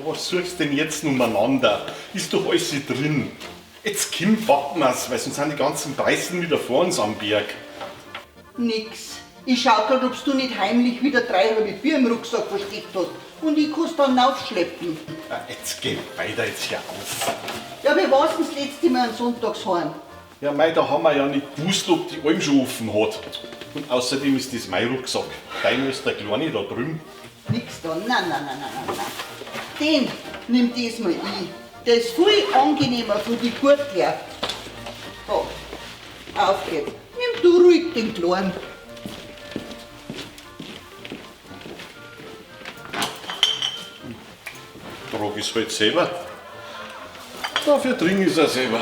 Was suchst denn jetzt umeinander? Ist doch alles hier drin. Jetzt komm, packen wir's, weil sonst sind die ganzen Preisen wieder vor uns am Berg. Nix. Ich schau grad, ob's du nicht heimlich wieder 3 halbe Bier im Rucksack versteckt hast. Und ich kann's dann aufschleppen. Ja, jetzt geh weiter, jetzt hör auf. Ja, wie war's denn das letzte Mal am Sonntagsheim? Ja, mei, da haben wir ja nicht gewusst, ob die Alm schon offen hat. Und außerdem ist das mein Rucksack. Deiner ist der Kleine da drüben. Nix da, nein, nein, nein, nein, nein, nein. Den nimm diesmal ich. Der ist viel angenehmer von die Gurt her. So, auf geht's. Nimm du ruhig den Kleinen. Trag ich's halt selber. Dafür trink ich's auch selber.